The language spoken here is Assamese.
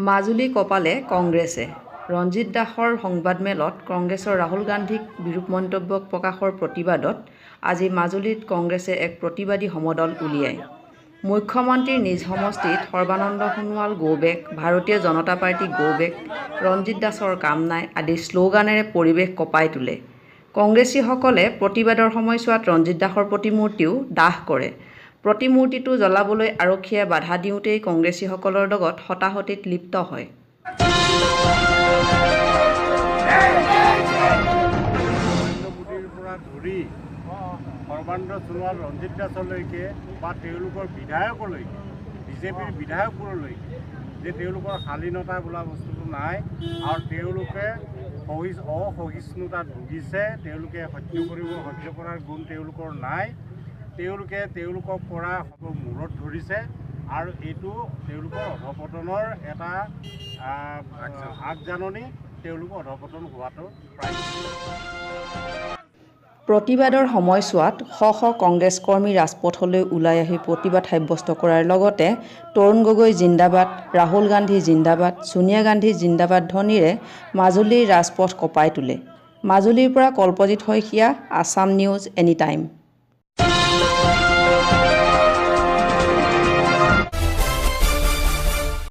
মাজুলী কঁপালে কংগ্ৰেছে। ৰঞ্জিত দাসৰ সংবাদমেলত কংগ্ৰেছৰ ৰাহুল গান্ধীক বিৰূপ মন্তব্য প্ৰকাশৰ প্ৰতিবাদত আজি মাজুলীত কংগ্ৰেছে এক প্ৰতিবাদী সমদল উলিয়ায়। মুখ্যমন্ত্ৰীৰ নিজ সমষ্টিত সৰ্বানন্দ সোণোৱাল গ'বেক, ভাৰতীয় জনতা পাৰ্টী গ'বেক, ৰঞ্জিত দাসৰ কাম নাই আদি শ্ল'গানেৰে পৰিৱেশ কঁপাই তোলে। কংগ্ৰেছীসকলে প্ৰতিবাদৰ সময়ছোৱাত ৰঞ্জিত দাসৰ প্ৰতিমূৰ্তিও দাহ কৰে। প্ৰতিমূৰ্তিটো জ্বলাবলৈ আৰক্ষীয়ে বাধা দিওঁতেই কংগ্ৰেছীসকলৰ লগত হতাহতিত লিপ্ত হয়। নৰেন্দ্ৰ মোদীৰ পৰা ধৰি সৰ্বানন্দ সোণোৱাল, ৰঞ্জিত দাসলৈকে বা তেওঁলোকৰ বিধায়কলৈকে, বিজেপিৰ বিধায়কবোৰলৈকে যে তেওঁলোকৰ শালীনতা বোলা বস্তুটো নাই আৰু তেওঁলোকে অসহিষ্ণুতাত ভুগিছে। তেওঁলোকে সহ্য কৰিব, সহ্য কৰাৰ গুণ তেওঁলোকৰ নাই। তেওঁলোকে তেওঁলোকক কৰা মূৰত ধৰিছে আৰু এইটো তেওঁলোকৰ অধপতনৰ এটা আগজাননী। তেওঁলোক অধপতন হোৱাটো প্ৰায়। প্ৰতিবাদৰ সময়ছোৱাত শ শ কংগ্ৰেছ কৰ্মী ৰাজপথলৈ ওলাই আহি প্ৰতিবাদ সাব্যস্ত কৰাৰ লগতে তৰুণ গগৈ জিন্দাবাদ, ৰাহুল গান্ধী জিন্দাবাদ, ছোনিয়া গান্ধী জিন্দাবাদ ধ্বনিৰে মাজুলীৰ ৰাজপথ কঁপাই তোলে। মাজুলীৰ পৰা Kalpajit Saikia, Assam news any time.